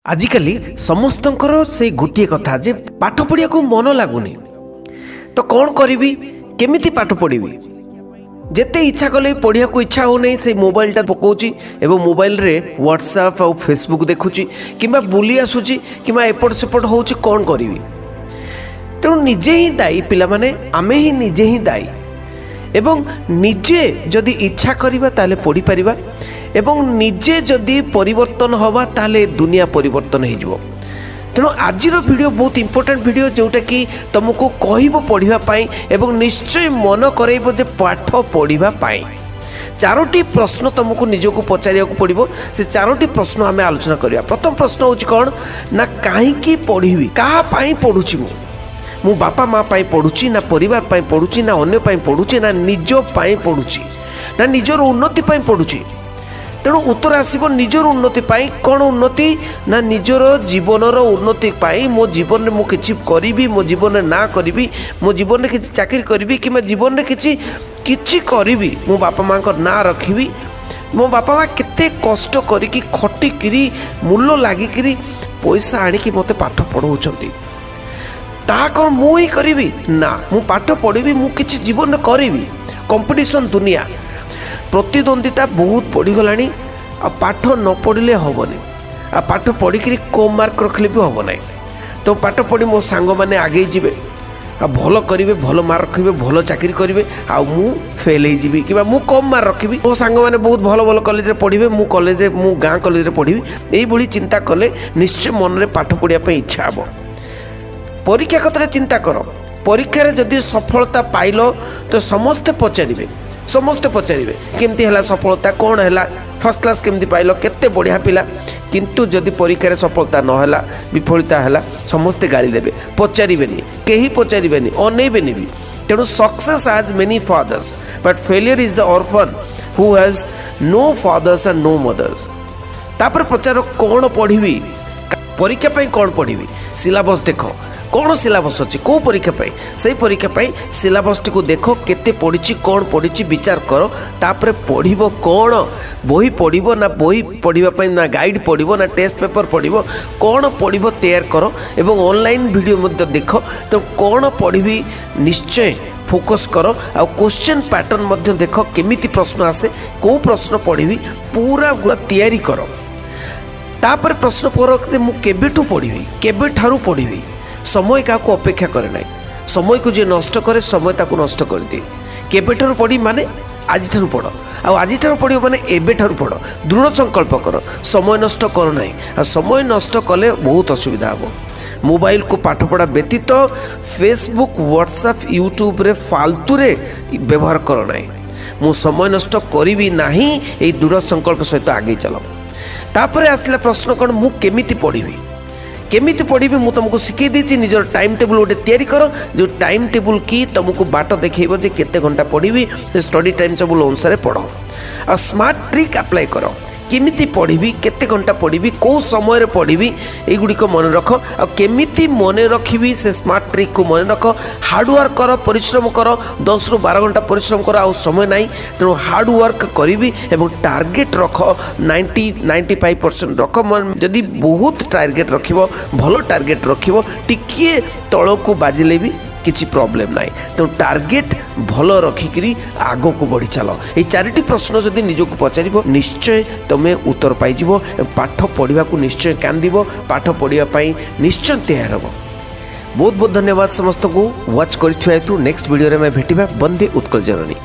ଆଜିକାଲି ସମସ୍ତଙ୍କର ସେଇ ଗୋଟିଏ କଥା ଯେ ପାଠ ପଢ଼ିବାକୁ ମନ ଲାଗୁନି। ତ କ'ଣ କରିବି? କେମିତି ପାଠ ପଢ଼ିବି? ଯେତେ ଇଚ୍ଛା କଲେ ବି ପଢ଼ିବାକୁ ଇଚ୍ଛା ହେଉନାହିଁ। ସେଇ ମୋବାଇଲଟା ପକାଉଛି ଏବଂ ମୋବାଇଲରେ ହ୍ୱାଟ୍ସଆପ୍ ଆଉ ଫେସବୁକ୍ ଦେଖୁଛି କିମ୍ବା ବୁଲି ଆସୁଛି କିମ୍ବା ଏପଟ ସେପଟ ହେଉଛି। କ'ଣ କରିବି? ତେଣୁ ନିଜେ ହିଁ ଦାୟୀ ପିଲାମାନେ, ଆମେ ହିଁ ନିଜେ ହିଁ ଦାୟୀ। ଏବଂ ନିଜେ ଯଦି ଇଚ୍ଛା କରିବା, ତାହେଲେ ପଢ଼ିପାରିବା ଏବଂ ନିଜେ ଯଦି ପରିବର୍ତ୍ତନ ହେବା, ତାହେଲେ ଦୁନିଆ ପରିବର୍ତ୍ତନ ହେଇଯିବ। ତେଣୁ ଆଜିର ଭିଡ଼ିଓ ବହୁତ ଇମ୍ପୋର୍ଟାଣ୍ଟ ଭିଡ଼ିଓ, ଯେଉଁଟାକି ତୁମକୁ କହିବ ପଢ଼ିବା ପାଇଁ ଏବଂ ନିଶ୍ଚୟ ମନ କରାଇବ ଯେ ପାଠ ପଢ଼ିବା ପାଇଁ ଚାରୋଟି ପ୍ରଶ୍ନ ତୁମକୁ ନିଜକୁ ପଚାରିବାକୁ ପଡ଼ିବ। ସେ ଚାରୋଟି ପ୍ରଶ୍ନ ଆମେ ଆଲୋଚନା କରିବା। ପ୍ରଥମ ପ୍ରଶ୍ନ ହେଉଛି କ'ଣ ନା, କାହିଁକି ପଢ଼ିବି? କାହା ପାଇଁ ପଢ଼ୁଛି ମୁଁ? ମୁଁ ବାପା ମା ପାଇଁ ପଢ଼ୁଛି ନା ପରିବାର ପାଇଁ ପଢ଼ୁଛି ନା ଅନ୍ୟ ପାଇଁ ପଢ଼ୁଛି ନା ନିଜ ପାଇଁ ପଢ଼ୁଛି ନା ନିଜର ଉନ୍ନତି ପାଇଁ ପଢ଼ୁଛି? ତେଣୁ ଉତ୍ତର ଆସିବ ନିଜର ଉନ୍ନତି ପାଇଁ। କ'ଣ ଉନ୍ନତି ନା ନିଜର ଜୀବନର ଉନ୍ନତି ପାଇଁ। ମୋ ଜୀବନରେ ମୁଁ କିଛି କରିବି, ମୋ ଜୀବନରେ ନାଁ କରିବି, ମୋ ଜୀବନରେ କିଛି ଚାକିରି କରିବି କିମ୍ବା ଜୀବନରେ କିଛି କିଛି କରିବି, ମୋ ବାପା ମାଆଙ୍କ ନାଁ ରଖିବି। ମୋ ବାପା ମା କେତେ କଷ୍ଟ କରିକି, ଖଟିକିରି, ମୂଲ ଲାଗିକିରି ପଇସା ଆଣିକି ମୋତେ ପାଠ ପଢ଼ାଉଛନ୍ତି। ତାହା କ'ଣ ମୁଁ ହିଁ କରିବି? ନା, ମୁଁ ପାଠ ପଢ଼ିବି, ମୁଁ କିଛି ଜୀବନରେ କରିବି। କମ୍ପିଟିସନ୍ ଦୁନିଆ, ପ୍ରତିଦ୍ୱନ୍ଦିତା ବହୁତ ବଢ଼ିଗଲାଣି। ଆଉ ପାଠ ନ ପଢ଼ିଲେ ହେବନି। ଆଉ ପାଠ ପଢ଼ିକିରି କମ୍ ମାର୍କ ରଖିଲେ ବି ହେବ ନାହିଁ। ତ ପାଠ ପଢ଼ି ମୋ ସାଙ୍ଗମାନେ ଆଗେଇ ଯିବେ ଆଉ ଭଲ କରିବେ, ଭଲ ମାର୍କ ରଖିବେ, ଭଲ ଚାକିରି କରିବେ ଆଉ ମୁଁ ଫେଲ୍ ହେଇଯିବି କିମ୍ବା ମୁଁ କମ୍ ମାର୍କ ରଖିବି। ମୋ ସାଙ୍ଗମାନେ ବହୁତ ଭଲ ଭଲ କଲେଜରେ ପଢ଼ିବେ, ମୁଁ ଗାଁ କଲେଜରେ ପଢ଼ିବି। ଏଇଭଳି ଚିନ୍ତା କଲେ ନିଶ୍ଚୟ ମନରେ ପାଠ ପଢ଼ିବା ପାଇଁ ଇଚ୍ଛା ହେବ। ପରୀକ୍ଷା କଥାଟା ଚିନ୍ତା କର। ପରୀକ୍ଷାରେ ଯଦି ସଫଳତା ପାଇଲ ତ ସମସ୍ତେ ପଚାରିବେ, ସମସ୍ତେ ପଚାରିବେ, କେମିତି ହେଲା ସଫଳତା, କ'ଣ ହେଲା, ଫାର୍ଷ୍ଟ କ୍ଲାସ୍ କେମିତି ପାଇଲ, କେତେ ବଢ଼ିଆ ପିଲା। କିନ୍ତୁ ଯଦି ପରୀକ୍ଷାରେ ସଫଳତା ନହେଲା, ବିଫଳତା ହେଲା, ସମସ୍ତେ ଗାଳି ଦେବେ, ପଚାରିବେନି, କେହି ପଚାରିବେନି, ଅନେଇବେନି ବି। ତେଣୁ success has many fathers, but failure is the orphan who has no fathers and no mothers. ତାପରେ ପଚାର, କ'ଣ ପଢ଼ିବି? ପରୀକ୍ଷା ପାଇଁ କ'ଣ ପଢ଼ିବି? ସିଲାବସ୍ ଦେଖ, କ'ଣ ସିଲାବସ୍ ଅଛି, କେଉଁ ପରୀକ୍ଷା ପାଇଁ। ସେଇ ପରୀକ୍ଷା ପାଇଁ ସିଲାବସ୍ଟିକୁ ଦେଖ, କେତେ ପଢ଼ିଛି, କ'ଣ ପଢ଼ିଛି ବିଚାର କର। ତାପରେ ପଢ଼ିବ କ'ଣ? ବହି ପଢ଼ିବ ନା ବହି ପଢ଼ିବା ପାଇଁ ନା ଗାଇଡ଼ ପଢ଼ିବ ନା ଟେଷ୍ଟ ପେପର୍ ପଢ଼ିବ? କ'ଣ ପଢ଼ିବ ତିଆରି କର ଏବଂ ଅନଲାଇନ୍ ଭିଡ଼ିଓ ମଧ୍ୟ ଦେଖ। ତ କ'ଣ ପଢ଼ିବି ନିଶ୍ଚୟ ଫୋକସ୍ କର ଆଉ କୋଶ୍ଚେନ୍ ପ୍ୟାଟର୍ନ ମଧ୍ୟ ଦେଖ, କେମିତି ପ୍ରଶ୍ନ ଆସେ, କେଉଁ ପ୍ରଶ୍ନ ପଢ଼ିବି, ପୁରା ପୁରା ତିଆରି କର। ତାପରେ ପ୍ରଶ୍ନ କର ଯେ ମୁଁ କେବେଠୁ ପଢ଼ିବି, କେବେଠାରୁ ପଢ଼ିବି? ସମୟ କାହାକୁ ଅପେକ୍ଷା କରେ ନାହିଁ। ସମୟକୁ ଯିଏ ନଷ୍ଟ କରେ, ସମୟ ତାକୁ ନଷ୍ଟ କରିଦିଏ। କେବେଠାରୁ ପଢ଼ିବି ମାନେ ଆଜିଠାରୁ ପଢ଼। ଆଉ ଆଜିଠାରୁ ପଢ଼ିବ ମାନେ ଏବେଠାରୁ ପଢ଼। ଦୃଢ଼ ସଂକଳ୍ପ କର, ସମୟ ନଷ୍ଟ କର ନାହିଁ। ଆଉ ସମୟ ନଷ୍ଟ କଲେ ବହୁତ ଅସୁବିଧା ହେବ। ମୋବାଇଲକୁ ପାଠପଢ଼ା ବ୍ୟତୀତ ଫେସବୁକ୍, ହ୍ୱାଟ୍ସଆପ୍, ୟୁଟ୍ୟୁବରେ ଫାଲତୁରେ ବ୍ୟବହାର କର ନାହିଁ। ମୁଁ ସମୟ ନଷ୍ଟ କରିବି ନାହିଁ, ଏଇ ଦୃଢ଼ ସଂକଳ୍ପ ସହିତ ଆଗେଇ ଚାଲ। ତାପରେ ଆସିଲା ପ୍ରଶ୍ନ କ'ଣ? ମୁଁ କେମିତି ପଢ଼ିବି? କେମିତି ପଢ଼ିବି ମୁଁ ତୁମକୁ ଶିଖେଇ ଦେଇଛି। ନିଜର ଟାଇମ୍ ଟେବୁଲ୍ ଗୋଟେ ତିଆରି କର, ଯେଉଁ ଟାଇମ୍ ଟେବୁଲ୍ କି ତୁମକୁ ବାଟ ଦେଖେଇବ ଯେ କେତେ ଘଣ୍ଟା ପଢ଼ିବି। ସେ ଷ୍ଟଡି ଟାଇମ୍ ଟେବୁଲ୍ ଅନୁସାରେ ପଢ଼ ଆଉ ସ୍ମାର୍ଟ ଟ୍ରିକ୍ ଆପ୍ଲାଏ କର। କେମିତି ପଢ଼ିବି, କେତେ ଘଣ୍ଟା ପଢ଼ିବି, କେଉଁ ସମୟରେ ପଢ଼ିବି, ଏଇଗୁଡ଼ିକ ମନେ ରଖ। ଆଉ କେମିତି ମନେ ରଖିବି, ସେ ସ୍ମାର୍ଟ ଟ୍ରିକ୍କୁ ମନେ ରଖ। ହାର୍ଡ଼ୱାର୍କ କର, ପରିଶ୍ରମ କର, 10ରୁ 12 ଘଣ୍ଟା ପରିଶ୍ରମ କର। ଆଉ ସମୟ ନାହିଁ, ତେଣୁ ହାର୍ଡ଼ୱାର୍କ କରିବି ଏବଂ ଟାର୍ଗେଟ୍ ରଖ, 90-95% ରଖ। ଯଦି ବହୁତ ଟାର୍ଗେଟ୍ ରଖିବ, ଭଲ ଟାର୍ଗେଟ୍ ରଖିବ, ଟିକିଏ ତଳକୁ ବାଜିଲେ ବି କିଛି ପ୍ରୋବ୍ଲେମ୍ ନାହିଁ। ତେଣୁ ଟାର୍ଗେଟ୍ ଭଲ ରଖିକିରି ଆଗକୁ ବଢ଼ି ଚାଲ। ଏଇ ଚାରିଟି ପ୍ରଶ୍ନ ଯଦି ନିଜକୁ ପଚାରିବ, ନିଶ୍ଚୟ ତୁମେ ଉତ୍ତର ପାଇଯିବ। ପାଠ ପଢ଼ିବାକୁ ନିଶ୍ଚୟ କାନ୍ଦିବ, ପାଠ ପଢ଼ିବା ପାଇଁ ନିଶ୍ଚୟ ତିଆର ହେବ। ବହୁତ ବହୁତ ଧନ୍ୟବାଦ ସମସ୍ତଙ୍କୁ ୱାଚ୍ କରିଥିବା ହେତୁ। ନେକ୍ସଟ ଭିଡ଼ିଓରେ ଆମେ ଭେଟିବା। ବନ୍ଦେ ଉତ୍କଳ ଜନନୀ।